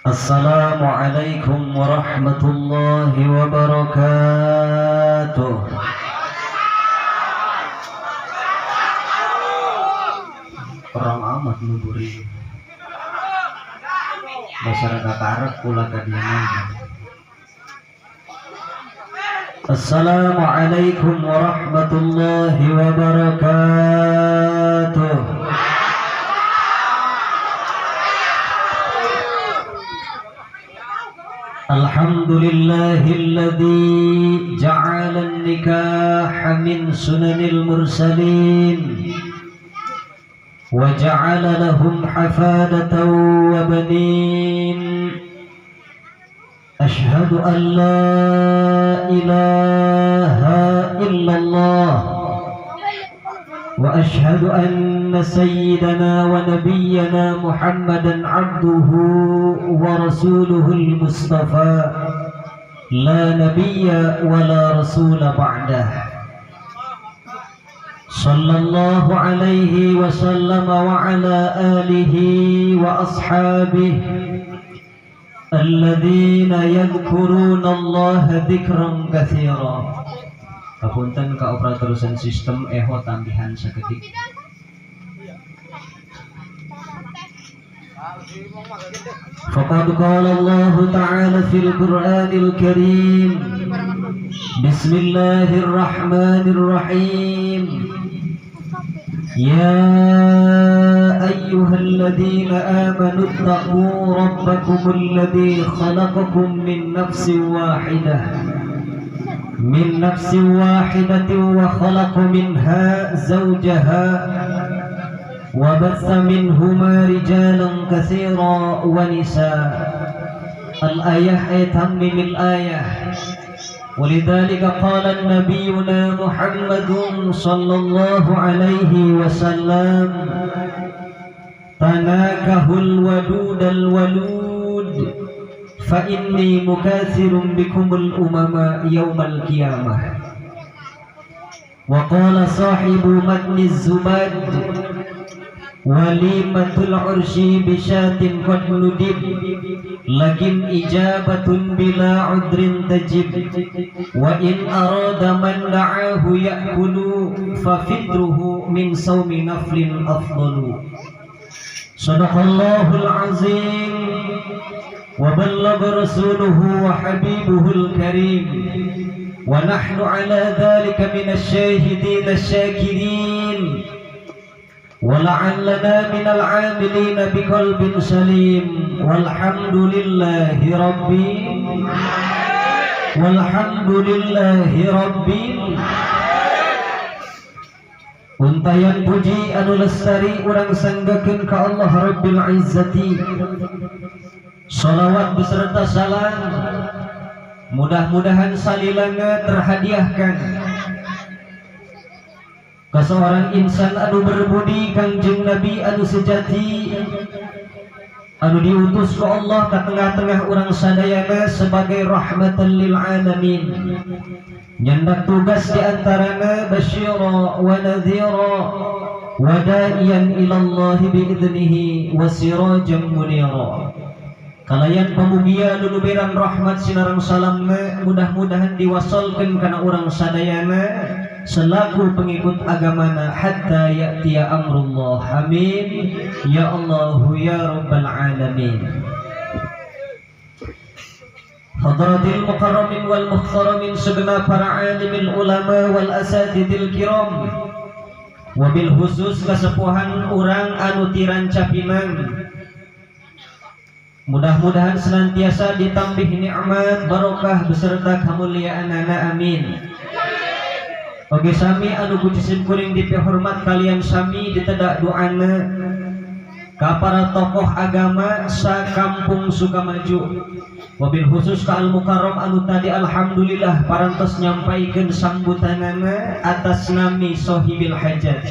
Assalamualaikum warahmatullahi wabarakatuh. Orang amat nuburi masyarakat Arab pula kadiana. Assalamualaikum warahmatullahi wabarakatuh. Alhamdulillahilladzi ja'ala an-nikaha min sunanil mursalin wa ja'ala lahum hafadatan wa banin. Ashhadu an la ilaha illallah wa ashhadu anna sayyidana wa nabiyyana Muhammadan abduhu wa rasuluhul mustafa la nabiyya wa la rasula ba'dah. Sallallahu alaihi wa sallam wa ala alihi wa ashabihi alladzina yadhkuruna Allah dzikran katsira. Kapunten ka operator sound system eho tambihan sakedik. Faqad qala Allah ta'ala fil Qur'anil Karim. Bismillahirrahmanirrahim. Ya ayyuhalladzina amanu ittaqu rabbakumul ladzi khalaqakum min nafsin wahidah wa khalaqa minha zawjaha wa batha minhuma rijalan katsiran wa nisaa. Al-ayah tammimil ayah. ولذلك قال نبينا محمد صلى الله عليه وسلم تناكه الودود الولود فإني مكاثر بكم الأمم يوم القيامة. وقال صاحب متن الزبد وليمة العرش بشاة قد ندب لكن إجابة بلا عذر تجب وإن أراد من دعاه يأكل ففطره من صوم نفل أفضل. صدق الله العظيم وبلغ رسوله وحبيبه الكريم ونحن على ذلك من الشاهدين الشاكرين ولعلنا من العاملين بقلب سليم. والحمد لله ربي والحمد لله ربي. Untayan puji anu lestari urang sanggakeun ka Allah Rabbil Izzati. Sholawat beserta salam mudah-mudahan salilanga terhadiahkan ke seorang insan anu berbudi Kangjeng Nabi anu sejati anu diutus ku Allah ke tengah-tengah urang sadayana sebagai rahmatan lil alamin. Nyandak tugas diantarana basyira wa nadhira wa da'iyan ila Allah biidnihi wa sirajan munira. Kalayan pamugia luluberan rahmat sinareng salamna mudah-mudahan diwasalkeun kana urang sadayana selaku pengikut agamana hatta ya'tiya amrullah. Amin ya Allahu ya Rabbal alamin. Hadratil mukarramin wal muhtaramin, segenap para alimin ulama wal asatidil kiram, wabil khusus kesepuhan urang anu tiranca pinang, mudah-mudahan senantiasa ditambih nikmat barokah beserta kemuliaan. Amin. Oke sami anu kucisim kuring dipihormat kalian sami ditedak doana ka para tokoh agama sa kampung Sukamaju, wabil khusus ka al mukarram anu tadi alhamdulillah parantos nyampaikeun sambutanana atas nami sohibil hajat.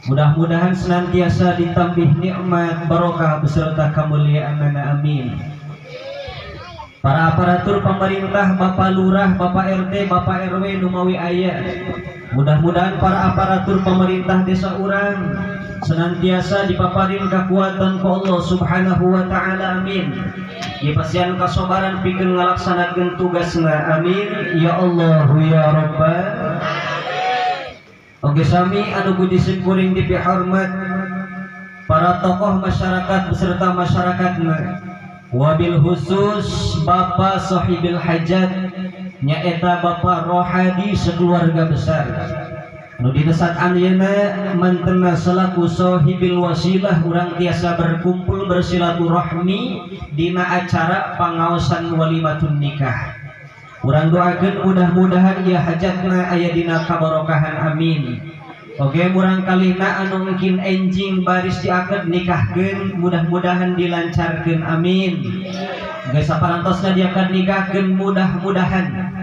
Mudah-mudahan senantiasa ditambih nikmat barokah beserta kemuliaan. Amin. Para aparatur pemerintah, Bapak Lurah, Bapak RT, Bapak RW numawi aya, mudah-mudahan para aparatur pemerintah desa urang senantiasa dipaparin kekuatan ku Allah Subhanahu wa ta'ala. Amin. Dipasihan kasobaran pikeun ngalaksanakeun tugasna. Amin ya Allah ya Rabbal. Oke, sami anu ku simkuring dipihormat para tokoh masyarakat beserta masyarakatna, wabil khusus Bapak Sohibil Hajat, nyaeta Bapak Rohadi sekeluarga besar, nu dina saat ayeuna mantena selaku sohibil wasilah urang tiasa berkumpul bersilaturahmi dina acara pangaosan walimatun nikah. Urang doakeun mudah-mudahan ieu hajatna aya dina kabarokahan, amin. Oke, murang kalihna anu mungkin enjing baris diakad nikahkeun, mudah-mudahan dilancarkeun, amin. Geus saparantosna diakad nikahkeun, mudah-mudahan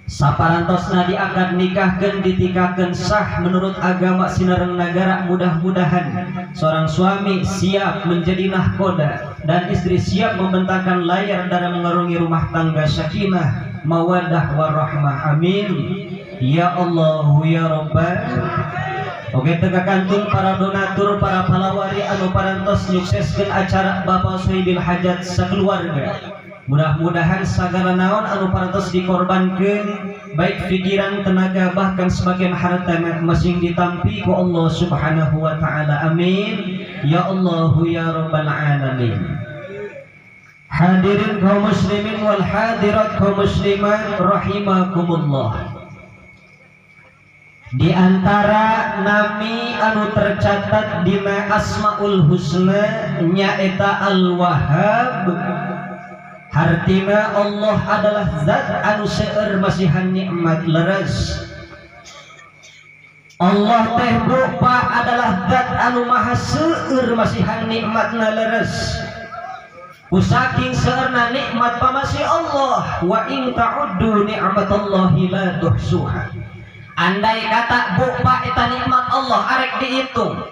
saparantosna diakad nikahkeun ditikakeun sah menurut agama sinareng nagara. Mudah-mudahan seorang suami siap menjadi nahkoda dan istri siap membentangkan layar dalam mengarungi rumah tangga sakinah, mawadah, warahmah, amin ya Allah ya Rabbal. Oke, tegakantun para donatur, para palawari anu parantos nyukseskeun acara Bapak Sohibil Hajat sekeluarga. Mudah-mudahan sagala naon anu parantos dikorbankeun, baik pikiran, tenaga, bahkan sebagian harta, masing ditampi ku Allah Subhanahu wa taala, amin ya Allah ya Rabbal alamin. Hadirin kaum muslimin wal hadirat kaum muslimat rahimakumullah. Di antara nami anu tercatat dina Asmaul Husna nyaeta Al-Wahhab. Hartina Allah adalah zat anu seueur masihan nikmat leres. Allah teh rupa adalah zat anu maha seueur masihan nikmatna leres. Ku saking seueurna nikmat pamasih Allah, wa in ta'uddu ni'matallahi la tuhsuha. Andai kata bupa eta nikmat Allah arek dihitung,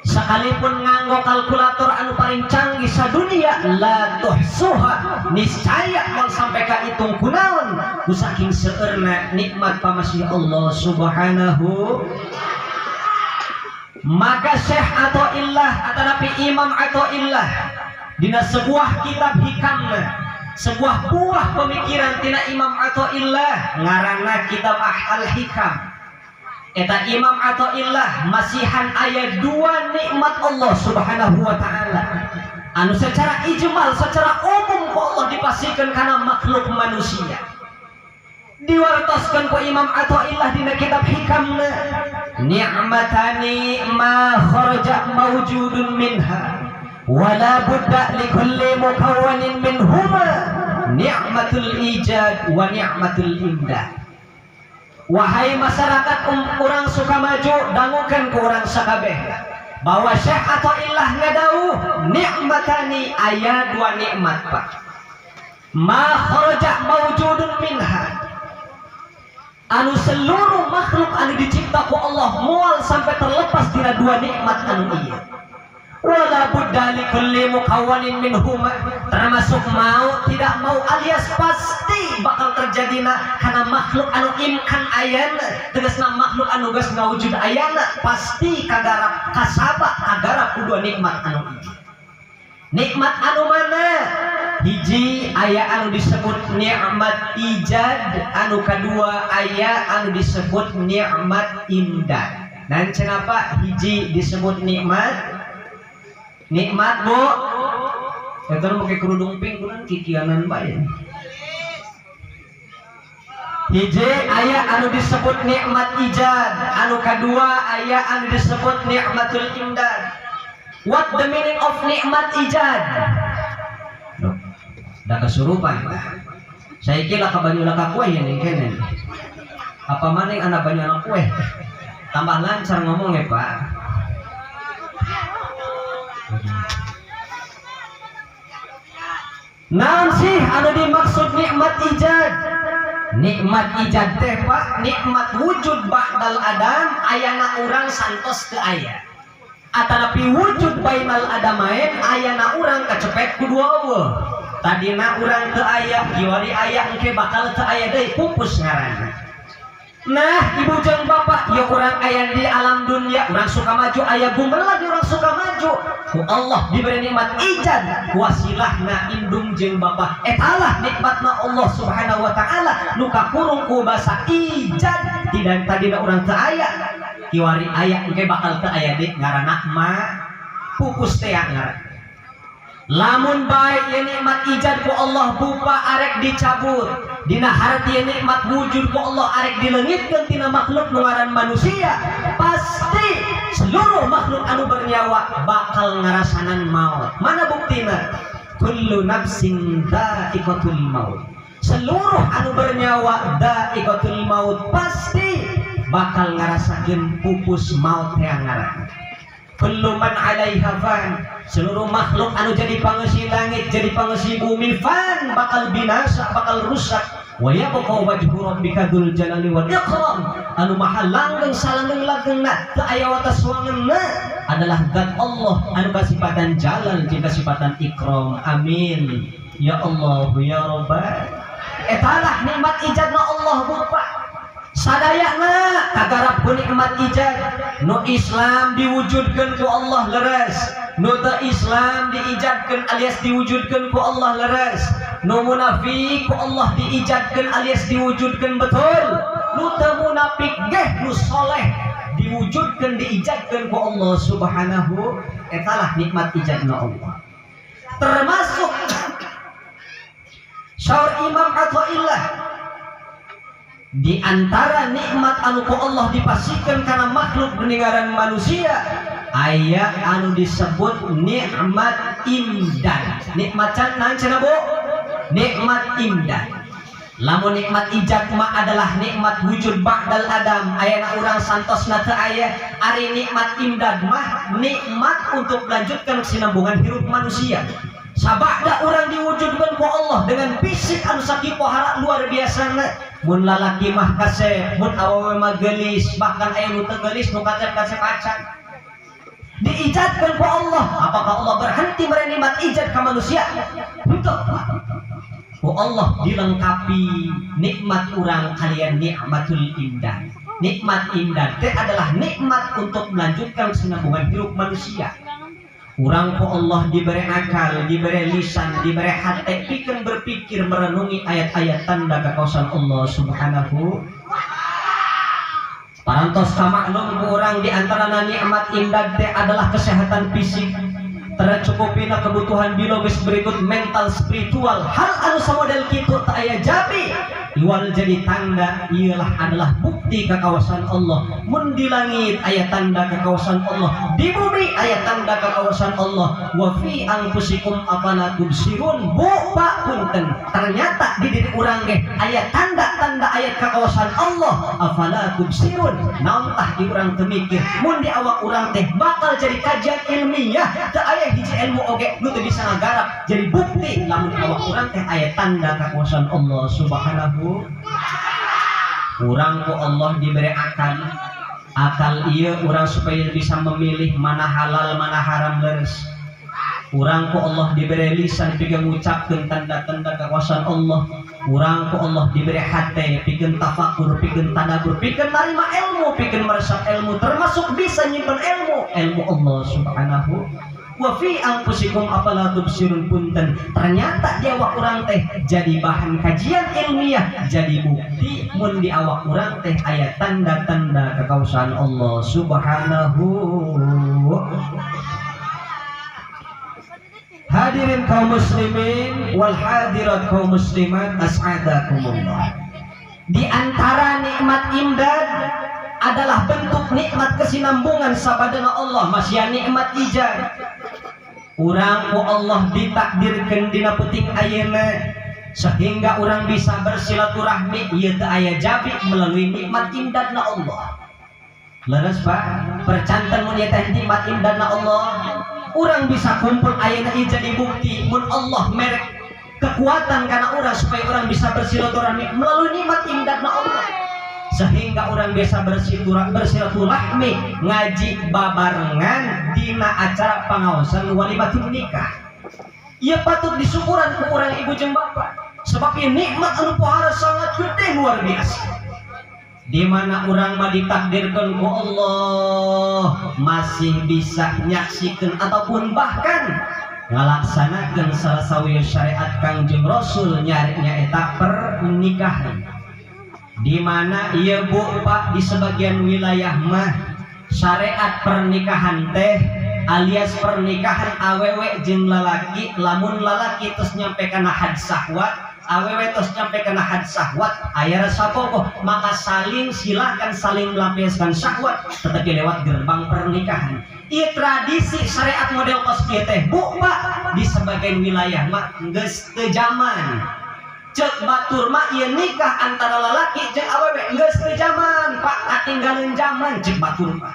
sekalipun nganggo kalkulator anu paling canggih sadunia, la tuhsuha, niscaya mau sampai ka hitung. Kunaon? Ku saking seueurna nikmat pamasih Allah Subhanahu. Maka Syekh Athaillah atau Nabi Imam Athaillah dina sebuah kitab hikamna, sebuah buah pemikiran tina Imam Athaillah ngaranna kitab Al Hikam, eta Imam Athaillah masihan aya dua nikmat Allah Subhanahu wa taala anu secara ijmal, secara umum ku Allah dipastikan karena makhluk manusia. Diwartoskan ku Imam Athaillah dina kitab hikamna, ni'matani ma kharaja mawjudun minha wala budda likulli mukawwanin minhuma, ni'matul ijad wa ni'matul imdad. Wahai masyarakat orang Sukamaju, dangukan ke orang sakabeh bahwa Syekh Athaillah ngadauh nikmatani, aya dua nikmat, Pak, ma kharaja mawjudun minha, anu seluruh makhluk anu dicipta ku Allah mual sampai terlepas tina dua nikmat anu ieu, wala budda likulli mukawwanin minhuma, termasuk mau tidak mau alias pasti bakal terjadina karena makhluk anu imkan ayana, tegasna makhluk anu geus ngawujud ayana, pasti kagarap kasaba kagarap ku dua nikmat anu ieu. Nikmat anu mana? Hiji, aya anu disebut nikmat ijad, anu kedua aya anu disebut nikmat imdad. Dan kenapa hiji disebut nikmat nikmat, Bu? Eta nu make kerudung pink kunan kikianan bae. Hiji aya anu disebut nikmat ijad, anu kedua aya anu disebut nikmatul imdad. What the meaning of nikmat ijad? Loh, da kesurupan. Saya kira ka banyu laka kue yang kenen. Apa maning anak banyu anak kue? Tambah lancar ngomongnya, Pak. Naon sih anu dimaksud nikmat ijad? Nikmat ijad teh, Pak, nikmat wujud ba'dal adam, ayana urang santos teu aya. Atanapi wujud bainal adamain, ayana urang kacepet ku dua eueuh. Tadina urang teu aya, kiwari aya, engke bakal teu aya deui, pupus ngaranna. Nah, ibu jeung bapak, ya urang aya di alam dunia, urang Sukamaju aya gumelar di urang Sukamaju. Ku Allah diberi nikmat ijad wasilahna indung jeung bapa. Etalah nikmatna Allah Subhanahu wa taala nu kakurung ku basa ijad. Tidak tadina urang teu aya, kiwari aya engke bakal teu aya deui ngaranna ma pupus teh ngaran. Lamun bae ieu nikmat ijad ku Allah bupa arek dicabut, dina harti ieu nikmat wujud ku Allah arek dileungitkeun tina makhluk nu ngaran manusia, pasti seluruh makhluk anu bernyawa bakal ngarasanan maut. Mana buktina? Kullu nafsin dha'iqatul maut. Seluruh anu bernyawa dha'iqatul maut, pasti bakal ngarasakeun pupus maut teh ngaran. Kullu man 'alaiha fan. Seluruh makhluk anu jadi pangeusi langit, jadi pangeusi bumi, fan, bakal binasa, bakal rusak. Wa yabqa wajhu rabbika dzul jalali wal ikram. Anu maha langgeng salanggeng-langgengna, teu aya watas wangenna adalah zat Allah anu kasipatan jalal jeung kasipatan ikram. Amin. Ya Allah ya Rabbal. Etalah nikmat ijadna Allah bupa. Sadayana kagarap ku nikmat ijad. Nu Islam diwujudkeun ku Allah leres, nu teu Islam diijadkeun alias diwujudkeun ku Allah leres, nu munafik ku Allah diijadkeun alias diwujudkeun betul, nu teu munafik geh nu soleh diwujudkeun diijadkeun ku Allah Subhanahu. Etalah nikmat ijadna Allah. Termasuk saur Imam Athaillah, di antara nikmat anu ku Allah dipasihkeun kana makhluk peninggaran manusia aya anu disebut nikmat imdad. Nikmat can naon cenah Bu? Nikmat imdad. Lamun nikmat ijad mah adalah nikmat wujud ba'dal adam, ayana urang santosna teu aya. Ari nikmat imdad mah nikmat untuk melanjutkan kesinambungan hirup manusia. Sabada urang diwujudkan ku Allah dengan fisik anu sakipohara luar biasa, mun lalaki mah kasep, mun awewe mah geulis, bahkan aya nu teu geulis nu kasep-kasep acan diijadkan ku Allah. Apakah Allah berhenti memberi nikmat ijad ke manusia? Henteu. Ku Allah dilengkapi nikmat urang kalian nikmatul imdad. Nikmat imdad teh adalah nikmat untuk melanjutkan kesinambungan hidup manusia. Urang ku Allah diberi akal, diberi lisan, diberi hati, pikir berpikir merenungi ayat-ayat tanda kekuasaan Allah Subhanahu. Parantos kamaklum ku urang, di antara nikmat imdad teh adalah kesehatan fisik, tercukupina kebutuhan biologis, berikut mental, spiritual. Hal anu samodel kitu teu aya jabi iwal jadi tanda ialah adalah bukti kekuasaan Allah. Mun di langit aya tanda kekuasaan Allah, di bumi aya tanda kekuasaan Allah. Wa fi anfusikum afala tubsirun. Bu, Pak, punten, ternyata di diri urang ge aya tanda-tanda ayat kekuasaan Allah. Afala tubsirun, naon tah di urang teu mikir mun di awak urang teh bakal jadi kajian ilmiah? Teu aya hiji ilmu oge nu teu bisa ngagarap jadi bukti lamun awak urang teh aya tanda kekuasaan Allah Subhanahu. Urang ku Allah diberi akal. Akal iya urang supaya bisa memilih mana halal mana haram, leres. Urang ku Allah diberi lisan pikeun ngucapkeun tanda-tanda kekuasaan Allah. Urang ku Allah diberi hati pikeun tafakur, pikeun tadabbur, pikeun narima ilmu, pikeun meresap ilmu, termasuk bisa nyimpen ilmu ilmu Allah Subhanahu. Wa fi anfusikum afala tubsirun. Punten, ternyata di awak urang teh jadi bahan kajian ilmiah, jadi bukti mun di awak urang teh aya tanda-tanda kekuasaan Allah Subhanahu. Hadirin kaum muslimin wal hadirat kaum muslimat as'adakumullah. Di antara nikmat imdad adalah bentuk nikmat kesinambungan sabadana Allah masih nikmat ijad. Urang ku Allah ditakdirkan dina peuting ayeuna sehingga urang bisa bersilaturahmi, ieu teu aya jabi melalui nikmat imdadna Allah. Leres Pak, percanten mun ieu teh nikmat imdadna Allah. Urang bisa kumpul ayeuna ieu jadi bukti mun Allah merek kekuatan karena urang supaya urang bisa bersilaturahmi melalui nikmat imdadna Allah, sehingga orang bisa bersilaturahmi ngaji babarengan dina acara pengawasan walimatun nikah. Ia patut disyukuran ku urang ibu jeung bapak, sebab ieu nikmat anu pohara sangat gede luar biasa. Di mana urang mah ditakdirkan ku Allah masih bisa nyaksikan ataupun bahkan ngalaksanakan salah sawieu syariat Kangjeng Rasul, nyaeta pernikahan. Di mana ieu, Bu, Pak, di sebagian wilayah mah syariat pernikahan teh alias pernikahan awewe jeung lalaki, lamun lalaki terus nyampe kana had sahwat, awewe terus nyampe kana had sahwat, aya rasa bogoh, maka saling silakan saling melampiaskan syahwat, tetapi lewat gerbang pernikahan. Ieu tradisi syariat model kos kieu teh, Bu, Pak, di sebagian wilayah mah geus teu zaman. Cek batur mah ieu nikah antara lalaki jeung awewe geus teu zaman, Pak, katinggalan zaman cek batur mah,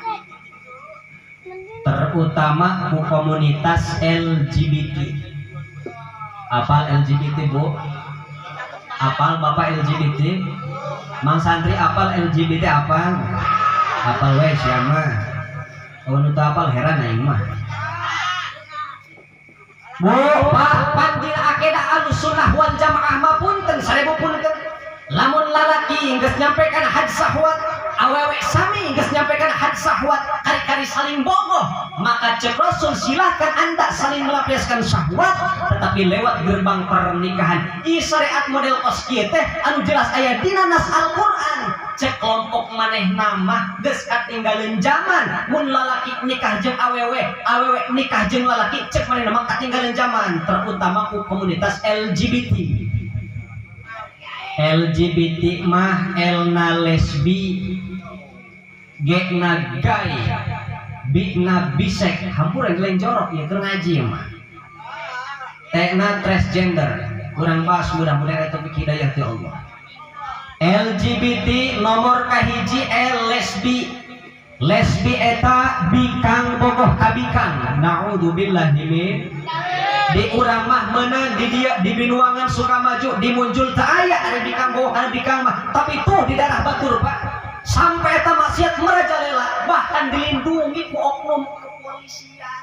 terutama ku komunitas LGBT. Apal LGBT, Bu? Apal Bapak LGBT? Mang santri apal LGBT? Apal? Apal we sia mah. Oh, nu teu apal heran aing mah. Bu, Pak, pan dina akidah Ahlussunnah wal Jamaah mah, punten sarebu punten, lamun lalaki geus nyampe kana had sahwat, awewe sami geus nyampe kana had sahwat, kari-kari saling bogoh, maka cek Rasul silahkan Anda saling melampiaskan syahwat, tetapi lewat gerbang pernikahan. I syariat model kos kieu teh anu jelas aya dina nas Al-Qur'an, cek kelompok maneh nama geus katinggalan zaman. Mun lalaki nikah jeung awewe, awewe nikah jeung lalaki, cek maneh nama katinggalan zaman, terutama ku komunitas LGBT. LGBT mah L na lesbi, G na gay, B na bisek, hampura lain jorok ya, keur ngaji mah, T na transgender. Kurang bahas, mudah-mudahan itu hidayah ti Allah. LGBT nomor kahiji L lesbi. Lesbi eta bikang bogoh ka bikang, naudzubillahi min. Di urang mah meunang di dia di Binuangan, Sukamaju, di Munjul teu aya ari bikang bogoh kana bikang mah. Tapi tuh di daerah batur, Pak, sampai eta maksiat merajalela, bahkan dilindungi ku oknum kepolisian,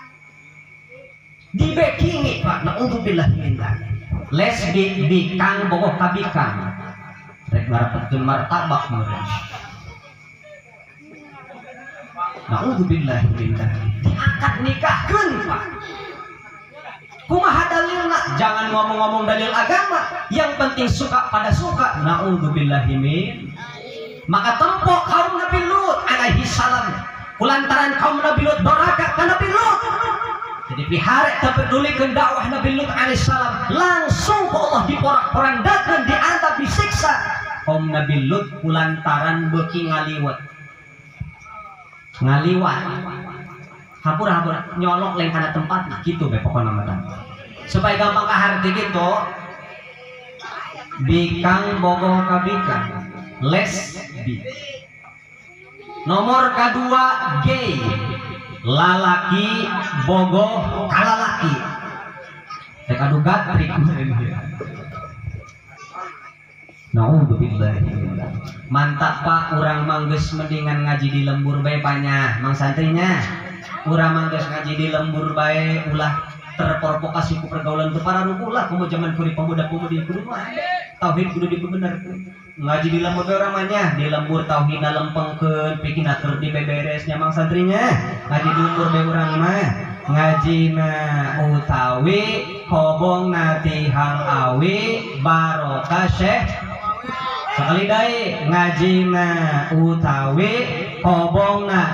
dibekingi, Pak. Naudzubillahi min dzalik. Lesbi bikang bogoh ka bikang, rek ngarapetkeun martabak meureun. Naudzubillahi min dzalik. Diakad nikahkeun, Pak. Kumaha dalilna? Jangan ngomong-ngomong dalil agama, yang penting suka pada suka. Naudzubillahi min. Maka tempok kaum Nabi Lut alaihi salam, kulantaran kaum Nabi Lut doraka ka Nabi Lut, jadi pihare teu pedulikeun dakwah Nabi Lut alaihi salam, langsung ku Allah diporak-porandakeun, diantap, disiksa kaum Nabi Lut kulantaran beuki ngaliwet. Ngaliwat, hampura hampura, nyolok lain kana tempat. Nah, gitu be pokokna mah, supaya gampang kaharti gitu. Bikang bogoh ka bikang, lesbi. Nomor kedua gay, lalaki bogoh ka lalaki, rek adu gatrik. Naudzubillahi min dzalik. Mantap, Pak, urang mah geus mendingan ngaji di lembur bae panya, mang santrinya. Urang mah geus ngaji di lembur bae, ulah terprovokasi ku pergaulan teu pararuguh lah. Komo zaman kuri pemuda-pemudi kudu mah tauhid kudu dibenerkeun. Ngaji di lembur bae urang mah nya, di lembur tauhidna lempengkeun, pikirna keur dibeberesnya, mang santrinya. Ngaji di lembur bae urang mah. Ngajina utawi kobongna tihang awi barokah Syekh. Sekali deui, ngajina utawi kobongna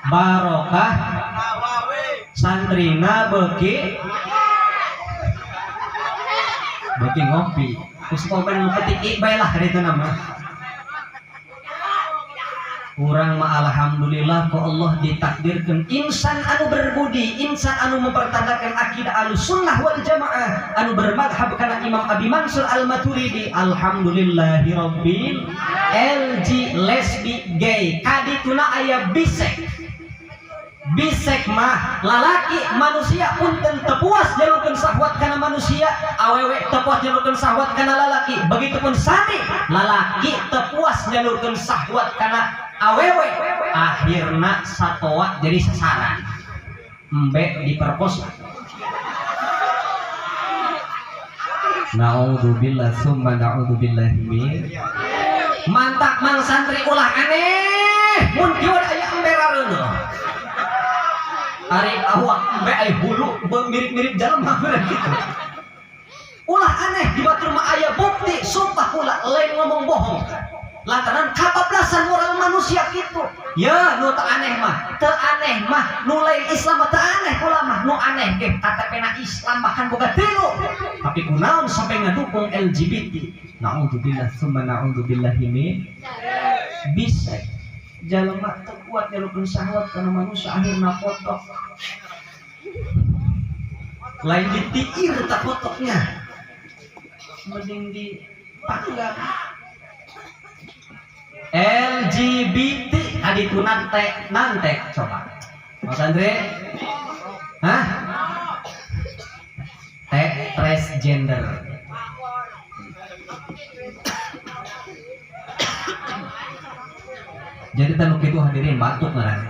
barokah santrina beuki beuki ngopi. Terus komen ketik bae lah itu nama. Urang mah alhamdulillah kok Allah ditakdirkan insan anu berbudi, insan anu mempertandakan akidah Ahlussunnah wal Jamaah, anu bermadhab kana Imam Abi Mansur Al-Maturidi. Alhamdulillahirabbil. LG lesbi gay, kadituna aya bisek. Bisek mah lalaki manusia, punten, tepuas jalurkeun syahwat kana manusia, awewe tepuas jalurkeun syahwat kana lalaki, begitupun sami lalaki tepuas jalurkeun syahwat kana awewe, akhirna satoa jadi sasaran embe diperkosa. Na'udzubillah summa na'udzubillahi min. Mantap mang santri, ulah aneh mun kieu aya embe rareuneuh. Ari awak embe aya hulu mirip-mirip jelema gitu. Ulah aneh, di batur mah aya bukti, sumpah ulah lain ngomong bohong. Lantaran kabablasan moral manusia gitu. Ya, nu teu aneh mah, teu aneh mah nu lain Islam mah teu aneh kula mah, nu aneh ge KTP-na Islam bahkan boga tilu. Tapi kunaon sampai ngadukung LGBT? Naudzubillah summa naudzubillahi min bisa jalma teu kuat nyalukeun syahwat kana manusia, akhirna foto lain ditiir tak fotoknya, mending dipanggang. LGBT tadi itu nante nante coba Mas Andre. Hah? T transgender. Jadi tanu kitu hadirin, batuk ngaran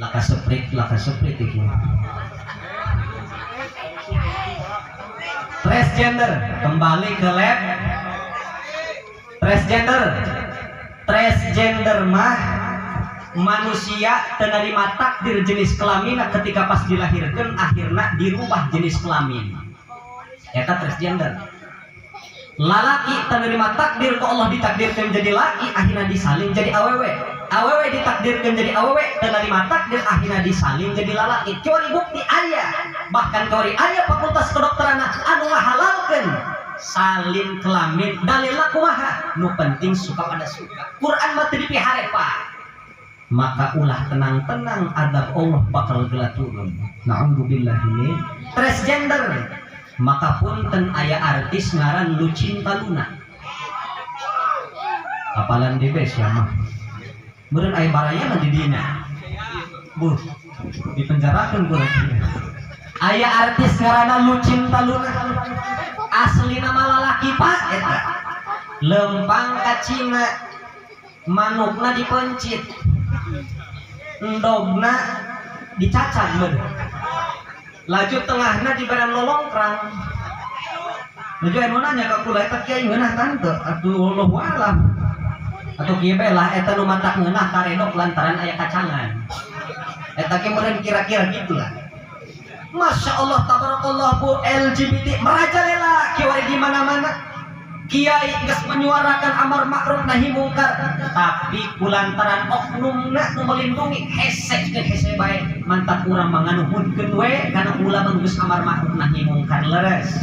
laka seprit iki. Transgender, kembali ke lab transgender. Transgender mah manusia penerima takdir jenis kelamin ketika pas dilahirkan, akhirnya dirubah jenis kelamin, eta transgender. Lalaki penerima takdir ku Allah ditakdirkan jadi laki, akhirnya disalin jadi awewe. Awewe ditakdirkan jadi awewe, penerima takdir, akhirnya disalin jadi lalaki. Kiwari bukti aya, bahkan kiwari aya fakultas kedokteran anu ngahalalkeun salin kelamin. Dalilna kumaha? Nu penting suka pada suka. Quran mah teu dipihare, Pak. Maka ulah tenang-tenang, adab Allah bakal gelat turun. Na'udzubillahi min transgender. Maka punten, aya artis ngaran Lucinta Luna, apalan di bes ya mah, meureun aya barayana di dinya, buh, dipenjarakeun ku. Aya artis ngaranna Lucinta Luna, asli nama lalaki, Pak. Eta lempang ka Cina, manukna dipencit, endogna dicacag meureun, laju tengahna diberian lolongkrang. Laju anu nanya ka kula, eta kiai ngeunah tante atuh? Wallahu alam atau kieu bae lah, eta nu matak ngeunah karedok lantaran aya kacangan eta ge meureun, kira-kira gitulah. Masya Allah tabarakallah, Bu, LGBT merajalela kiwari di mana-mana. Kiai geus menyuarakan amar ma'ruf nahi mungkar, tapi kulantaran oknumna nu melindungi, hese jeung hese bae. Mantap, urang manganuhunkeun we kana ulama geus amar ma'ruf nahi mungkar leres.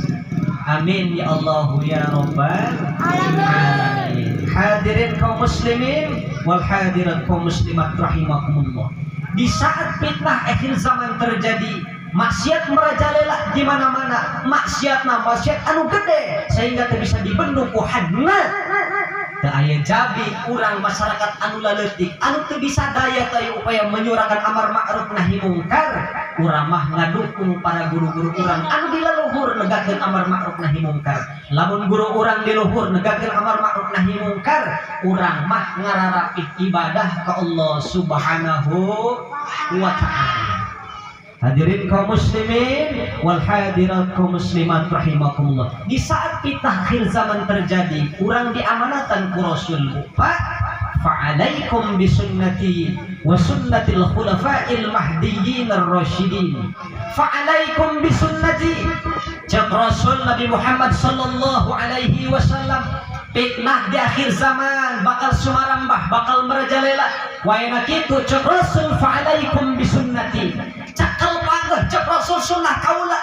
Amin ya Allahu ya rabbal alamin. Hadirin kaum muslimin wal hadirat kaum muslimat rahimakumullah, di saat fitnah akhir zaman terjadi, maksiat merajalela di mana-mana, maksiat na maksiat anu gede sehingga teu bisa dibendung ku hadna. Teu aya jabi urang masyarakat anu laleutik anu teu bisa daya teu upaya menyuarakan amar ma'ruf nahi mungkar. Urang mah ngadukung para guru-guru urang anu di leluhur negakeun amar ma'ruf nahi mungkar. Lamun guru urang di luhur negakeun amar ma'ruf nahi mungkar, urang mah ngararapih ibadah ka Allah Subhanahu wa ta'ala. Hadirin kaum muslimin wal hadirat kaum muslimat rahimakumullah. Di saat fitnah akhir zaman terjadi, urang diamanatan ku Rasul, Pak, fa'alaikum bisunnati wa sunnatil khulafa'il mahdiyyin ar-rasyidin. Fa'alaikum bisunnati. Cek Rasul Nabi Muhammad sallallahu alaihi wasallam, fitnah di akhir zaman bakal sumarambah, bakal merajalela. Wayana kitu cek Rasul, fa'alaikum bisunnati. Cekel pageh cek Rasul sunnah kaula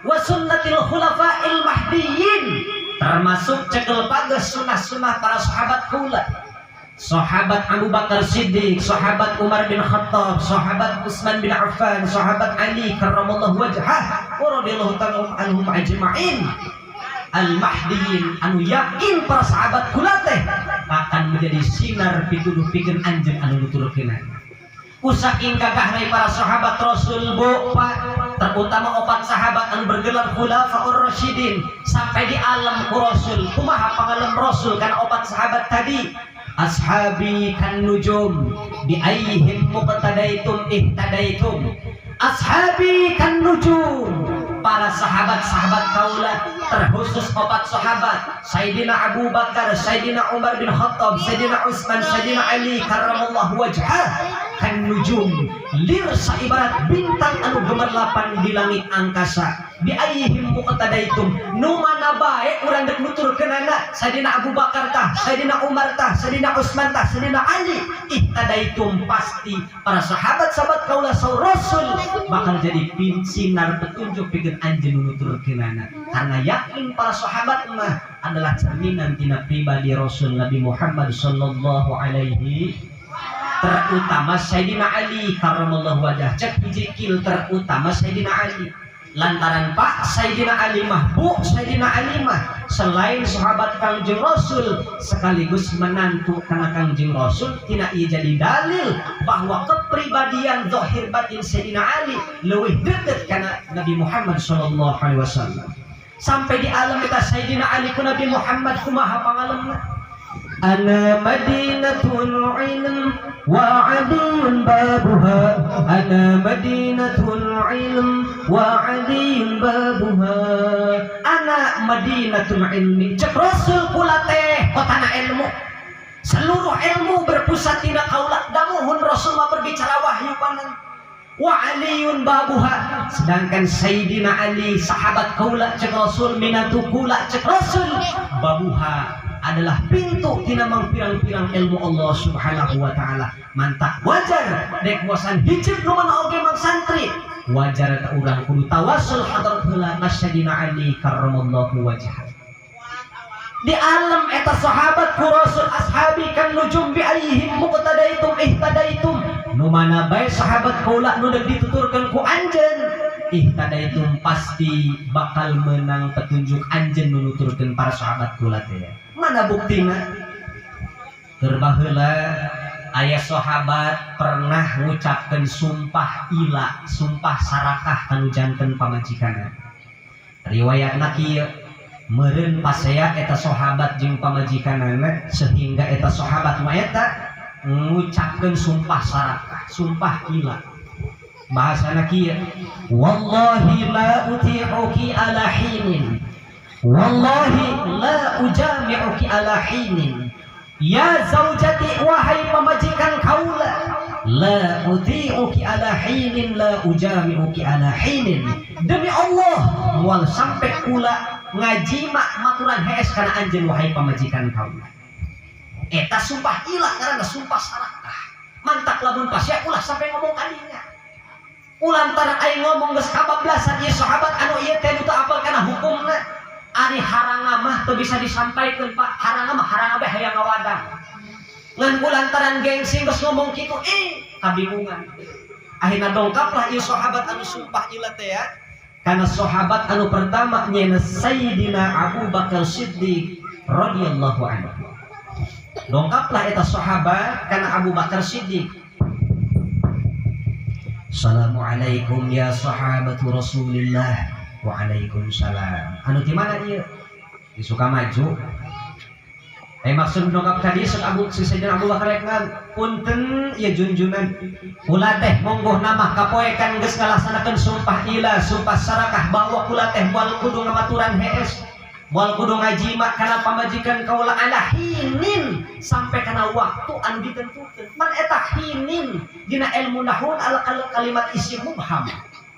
wa sunnatil khulafa'il mahdiyyin, termasuk cekel pageh sunnah-sunnah para sahabat kaula, sahabat Abu Bakar Siddiq, sahabat Umar bin Khattab, sahabat Utsman bin Affan, sahabat Ali karramallahu wajhah wa radhiyallahu ta'ala anhum ajma'in. Al-Mahdiyin anu yakin para sahabat kula teh akan menjadi sinar pituduh pikeun anjeun anu nuturkeunana. Ku saking gagahna para sahabat Rasul, Bu, Pak, terutama opat sahabat anu bergelar Khulafaur Rasyidin, sampai di alam ku Rasul. Kumaha pangalem Rasul kana opat sahabat tadi? Ashabi kan nujum bi ayyihim muqtadaitum ihtadaitum. Ashabi kan nujum. Para sahabat-sahabat kaula, terkhusus opat sahabat, Sayyidina Abu Bakar, Sayyidina Umar bin Khattab, Sayyidina Utsman, Sayyidina Ali karramallahu wajhah, kan nujum, lir saibarat bintang anu gemerlapan di langit angkasa. Bi ayyihim muqtadaitum, nu mana bae urang dek nuturkeunana, Sayyidina Abu Bakar tah, Sayyidina Umar tah, Sayyidina Utsman tah, Sayyidina Ali, ihtadaitum, pasti para sahabat-sahabat kaula saur Rasul bakal jadi sinar petunjuk pikeun anjeun nuturkeunana, karena yakin para sahabat mah adalah cerminan tina pribadi Rasul Nabi Muhammad sallallahu alaihi, terutama Sayyidina Ali karramallahu wajah. Cek hiji kil, terutama Sayyidina Ali, lantaran Pak, Sayyidina Ali mah, Bu, Sayyidina Ali mah selain sahabat Kangjeng Rasul sekaligus menantu karena Kangjeng Rasul. Tina ieu jadi dalil bahwa kepribadian zahir batin Sayyidina Ali lebih dekat karena Nabi Muhammad sallallahu alaihi wasallam. Sampai di alam kita Sayyidina Ali ku Nabi Muhammad kumaha pangalemna? Ana madinatul ilm wa aliyun babuha, ana madinatul ilm wa aliyun babuha. Ana madinatul ilmi, cek Rasul, kula teh kotana ilmu, seluruh ilmu berpusat tina kaula. Damuhun Rasul mah berbicara wahyu panan. Wa aliyun babuha, sedangkan Sayyidina Ali sahabat kaula, cek Rasul, minantu kula, cek Rasul, babuha adalah pintu tina mangpirang-pirang ilmu Allah Subhanahu wa taala. Mantak wajar dek bosan hijib nu mana oge mang santri, wajar eta urang kudu tawasul hadrat heula ka Sayyidina Ali karramallahu wajhah. Di alam eta sahabat ku Rasul, ashabi kan nujum bi ayyihim muqtadaitum ihtadaitum, nu mana bae sahabat kaula nu deuk dituturkeun ku anjeun, ihtadaitum, pasti bakal menang petunjuk anjeun nu nuturkeun para sahabat kula teh. Mana buktina? Keur baheula aya sahabat pernah ngucapkeun sumpah ila, sumpah sarakah kanu janten pamajikanna. Riwayatna kieu, meureun pasea eta sahabat jeung pamajikanana sehingga eta sahabat mah eta ngucapkeun sumpah sarakah, sumpah ila. Bahasana kieu: wallahi la uti'uki ala hinin, wallahi la ujami'uki ala hinin, ya zaujati, wahai pamajikan kaula, la uti'uki ala hinin, la ujami'uki ala hinin, demi Allah moal sampai kula ngajima maturan hees kana anjeun, wahai pamajikan kaula. Eta sumpah ilah karena sumpah sarakah. Mantak lamun pasea ulah sampai ngomong kadinya. Ulantaran aing ngomong geus kabablasan ieu sahabat anu ieu teh nu teu apal kana hukumna. Ari haranga mah teu bisa disampaikan, Pak. Haranga mah haranga bae hayang ngawadang. Ngan kulantaran gengsi geus ngomong kitu, eh kabingungan. Akhirna dongkaplah ieu sahabat anu sumpah ilah teh ya. Karena sahabat anu pertama nyaeta Sayyidina Abu Bakar Siddiq radhiyallahu anhu. Dongkaplah eta sahabat karena Abu Bakar Siddiq. Assalamualaikum ya sahabatu Rasulillah. Waalaikumsalam. Anu di mana ieu? Di Sukamaju. Eh, maksud dongkap ka dieu Abu si Sayyidina Abu Bakar rek punten ieu junjunan. Kula teh monggo nama kapoekan geus ngalaksanakeun sumpah ila, sumpah sarakah bahwa kula teh moal kudu ngamaturan hees. Moal kudu ngajima kana pamajikan kaula ala hinin, sampai kana waktu anu ditentukeun. Man eta hinin dina ilmu nahwu ala kalimat isim mubham.